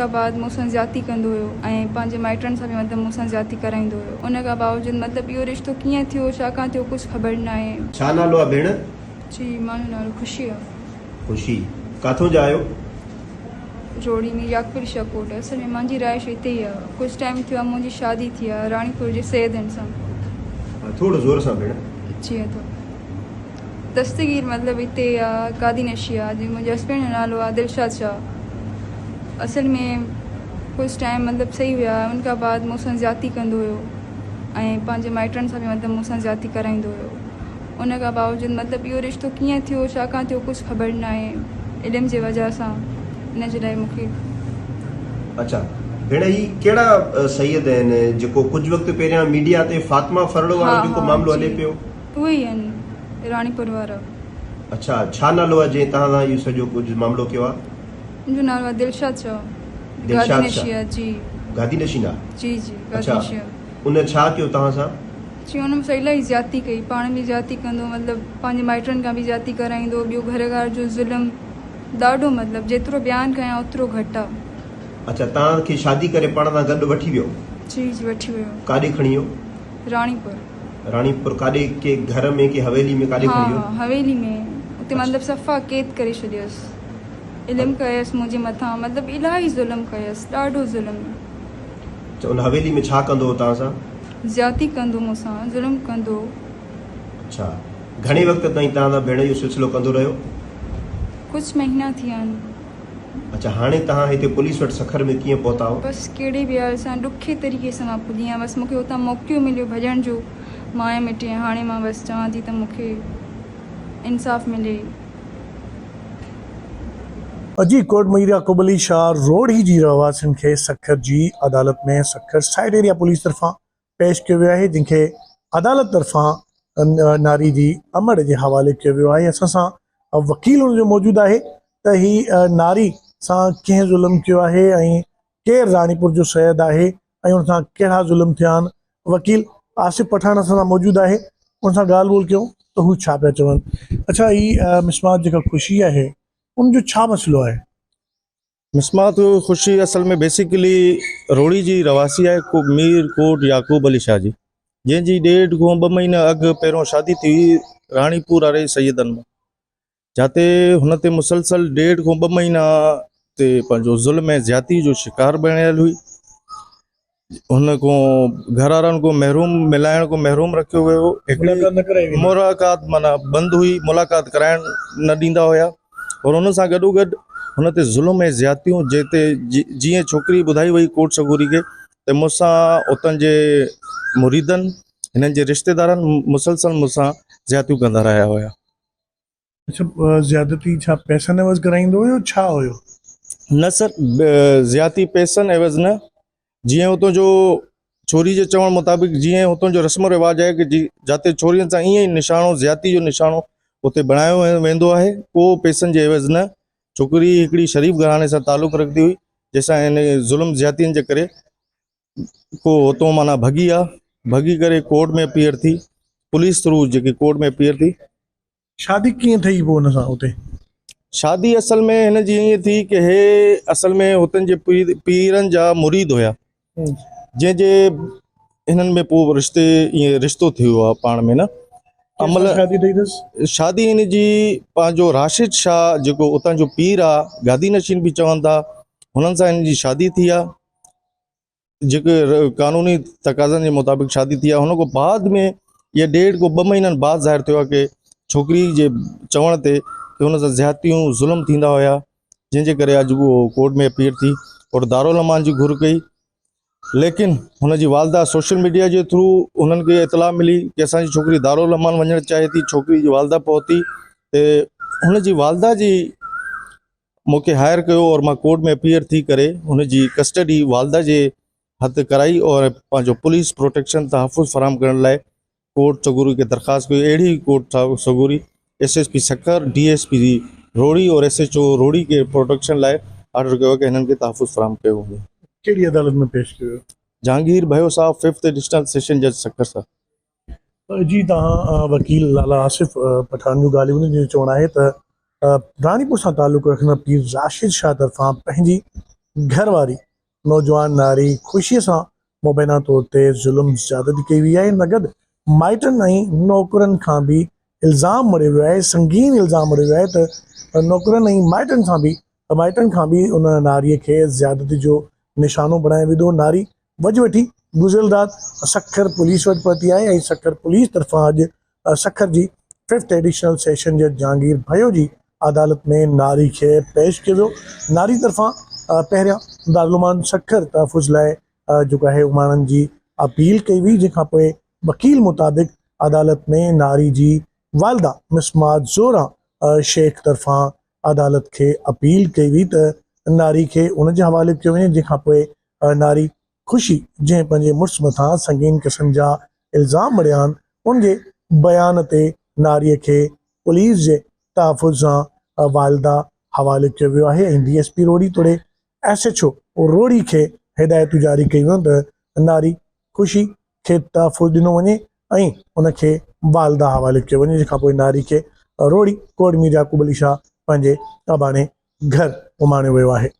کان بعد مون سان زيادتي ڪندو هيو ۽ پنهنجي مائٽن سان به مطلب مون سان زيادتي ڪرائيندو هيو. ان کان باوجود مطلب اهو رشتو ڪيئن ٿيو ڇا کان ٿيو ڪجهه خبر ناهي. ڇا نالو آ ڀيڻ؟ جي مانجو نالو خوشي آ. خوشي ڪاٿون جا آهيو؟ روهڙي ۾ ياقوب شاهه ڪوٽ. اصل ۾ مانجي رهائش اتي ئي آ. ڪجهه ٽائيم ٿيو آ منهنجي شادي ٿي آ راڻيپور جي سيدن سان. ٿورو زور سان ڀيڻ. جي اٿو. دستگير مطلب اتي آ گادي نشي آ جي منهنجي هسبينڊ جو نالو آ دلشاد شاهه. اصل ۾ ڪجهه ٽائيم مطلب صحيح هيا ان کان بعد مون سان زيادتي ڪندو هيو ۽ پنهنجي مائٽن سان به مطلب مون سان زيادتي ڪرائيندو هيو. ان کان باوجود مطلب اهو رشتو ڪيئن ٿيو ڇا کان ٿيو ڪجهه خبر ناهي علم جي وجهه سان ان جي لاء مون کي. اڇا ڀيڻ هي ڪهڙا سيد آهن جيڪو ڪجهه وقت پهريان ميڊيا تي فاطمه ڦرڙو ها وارو جيڪو ها معاملو جي هلي پيو. اهي ئي آهن راڻيپور وارا. اڇا ڇا نالو آهي جنهن توهان سان اهو سڄو ڪجهه معاملو ڪيو آهي. ان جو نالو آهي دلشاد شاهه گادي دلشاد نشي شاهه آهي جي. گادي نشين آهي. جي جي گادي اڇا نشي آهي. ان ڇا ڪيو توهان سان؟ چي ان مون سان الاهي زيادتي ڪئي پاڻ به زيادتي ڪندو مطلب پنهنجي مائٽن کان به زيادتي ڪرائيندو ٻيو گهر گهر جو ظلم ڏاڍو مطلب جيترو بيان ڪيان اوترو گهٽ آ. اڇا توهان کي شادي ڪري پاڻ سان گڏ وٺي ويو؟ جي جي وٺي ويو. ڪاڏي کڻي ويو؟ راڻيپور. راڻيپور ڪاڏي ڪي گهر ۾ ڪي حويلي ۾ ڪاڏي ها کڻي ويو؟ ها حويلي ۾ اتي اڇا. مطلب صفا قيد ڪري ڇڏيس علم ڪيس منهنجي مٿان مطلب الاهي ظلم ڪيس ڏاڍو ظلم. اڇا ان حويلي ۾ ڇا ڪندو هو توهان سان؟ زيادتي ڪندو مون سان ظلم ڪندو. اڇا گهڻي وقت تائين توهان سان ڀيڻ اهو سلسلو ڪندو رهيو؟ ڪجهه مهينا ٿيا آهن. اڇا هاڻي توهان هتي پوليس وٽ سکر ۾ ڪيئن پهتا آهو؟ بس ڪهڙي به حال سان ڏکي طريقي سان مان پڄي آهيان بس مون کي اتان موقعو مليو ڀڄڻ جو مان آيم هتي هاڻي مان بس چوان ٿي ته مون کي انصاف ملي. اجي ڪوٽ مير يعقوب علي شاهه روهڙي جي رهواسين کي سکر جي عدالت ۾ سکر سائيڊ ايريا پوليس طرفان پيش ڪيو ويو آهي جن کي عدالت طرفان ناري جي امڙ جي حوالي ڪيو ويو آهي اسان سان وڪيل ان جو موجود آهي ته هي ناري سان ڪنهن ظلم ڪيو آهي ۽ ڪير راڻيپور جو سيد آهي ۽ ان سان ڪهڙا ظلم ٿيا آهن وڪيل آصف پٺاڻ اسان سان موجود آهي ان سان ڳالهه ٻولهه ڪيون ته هو ڇا پيا چون اڇا هي مسمات جيڪا خوشي آهي ان جو ڇا مسئلو آهي؟ مسمات خوشي اصل ۾ بيسيڪلي روهڙي جي رهواسي آهي مير ڪوٽ يعقوب علي شاهه جي جنهن جي ڏيڍ کان ٻه مهينا اڳ پهريون شادي ٿي هئي راڻيپور واري سيدن مان جاتي هن تي مسلسل ڏيڍ کان ٻه مهينا تي پنهنجو ظلم ۽ زيادتي جو شڪار بڻيل هئي هن کان گهر وارن کان محروم ملائڻ کان محروم رکيو ويو هو ملاقات معنيٰ بند هئي ملاقات ڪرائڻ نه ڏيندا هيا اور ان سان گڏو گڏ هن تي ظلم ۽ زيادتيون جتي جيئن ڇوڪري ٻڌائي وئي ڪورٽ سڳوري کي ته مون سان اتان جي مريدن هنن جي رشتيدارن مسلسل مون سان زيادتيون ڪندا رهيا هيا اڇا زيادتي ڇا پئسن عيوض ڪرائيندو هيو ڇا هيو؟ نه سر زيادتي پئسن عيوض نه جيئن اتان جو ڇوري جي چوڻ مطابق جيئن اتان جو رسم و رواج آهي ڪي جاتي ڇورين سان ائين ئي نشانو زيادتي جو نشانو اتي بڻايو ويندو آهي ڪو پئسن جي عيوض نه ڇوڪري هڪڙي شريف گهراڻي سان تعلق رکندي هئي جنهن سان هن ظلم زيادتين جي ڪري ڪو هتو معنيٰ ڀڳي آ ڀڳي ڪري ڪورٽ ۾ اپيئر ٿي پوليس ٿرو جيڪي ڪورٽ ۾ اپيئر ٿي. شادي ڪيئن ٺهي پوء ان سان اتي؟ شادي اصل ۾ هن جي ائين ٿي ڪي هي اصل ۾ هتن جي پيرن جا مريد هيا جنهن جي هنن ۾ پوء رشتي ائين رشتو ٿيو آ پاڻ ۾ نه عمل شادي ٺهي اٿس؟ شادي هن جي پنهنجو راشد شاهه جيڪو اتان جو پير آ گادي نشين به چون ٿا هنن سان هن جي شادي ٿي آ جيڪي قانوني تقاضن جي مطابق شادي ٿي آهي هن کان بعد ۾ يا ڏيڍ کان ٻه مهينن بعد ظاهر ٿيو آهي ڪي ڇوڪري جي چوڻ تي ڪي هن سان زيادتيون ظلم ٿيندا هيا جنهن جي ڪري اڄ اهو ڪورٽ ۾ اپيئر ٿي اور دارالامان جي گهر ڪئي ليڪن هن جي والده سوشل ميڊيا جي ٿرو هنن کي اطلاع ملي ڪي اسان جي ڇوڪري دارالامان وڃڻ چاهي ٿي ڇوڪري جي والده پهتي ته هن جي والده جي مون کي هائر ڪيو اور مان ڪورٽ ۾ اپيئر ٿي ڪري هن جي ڪسٽڊي والده جي هٿ ڪرائي اور پنهنجو پوليس پروٽيڪشن تحفظ فراهم ڪرڻ لاء ڪورٽ سڳوري کي درخواست ڪئي اهڙي ئي ڪورٽ سڳوري S S P Sukkur D S P Rohri اور ايس ايڇ او روهڙي کي پروٽيڪشن لاء آرڊر ڪيو ڪي هنن کي تحفظ فراهم ڪيو وڃي. ڪهڙي عدالت ۾ پيش ڪيو ويو؟ جهانگير ڀيو صاحب ففٿ ايڊيشنل سيشن جج سکر صاحب. جي توهان وڪيل لالا آصف پٺاڻ جون ڳالهيون ٻڌيون جنهن جو چوڻ آهي ته راڻيپور سان تعلق رکندڙ پير راشد شاهه طرفان پنهنجي گهر واري نوجوان ناري خوشي سان مبينا طور تي ظلم زيادتي ڪئي وئي آهي ان سان گڏ مائٽن ۽ نوڪرن کان به الزام مڙهيو ويو آهي سنگين الزام مڙهيو ويو آهي ته نوڪرن ۽ مائٽن سان به مائٽن کان به ان ناري کي زيادتي جو نشانو بڻايو ويندو ناري وجهه وٺي گذريل رات سکر پوليس وٽ پهتي آهي ۽ سکر پوليس طرفان اڄ سکر جي ففٿ ايڊيشنل سيشن جج جهانگير ڀيو جي عدالت ۾ ناري کي پيش ڪيو ويو. ناري طرفان پهريان دارالامان سکر تحفظ لاء جيڪو آهي اماڻن جي اپيل ڪئي وئي جنهن کانپوء وڪيل مطابق عدالت ۾ ناري جي والده مسمات زهره شيخ طرفان عدالت کي اپيل ڪئي وئي ته ناري کي ان جي حوالي ڪيو وڃي جنهن کانپوء ناري خوشي جنهن پنهنجي مڙس مٿان سنگين قسم جا الزام مڙهيا آهن، ان جي بيان تي ناريء کي پوليس جي تحفظ سان والده حوالي ڪيو ويو آهي ۽ ڊي ايس پي روهڙي توڙي ايس ايڇ او روهڙي کي هدايتون جاري ڪيون ويون ته ناري خوشي کي تحفظ ڏنو وڃي ۽ ان کي والده حوالي ڪيو وڃي، جنهن کانپوء ناري کي روهڙي ڪوٽ مير يعقوب علي شاهه پنهنجي اباڻي گهر اماڻيو ويو آهي.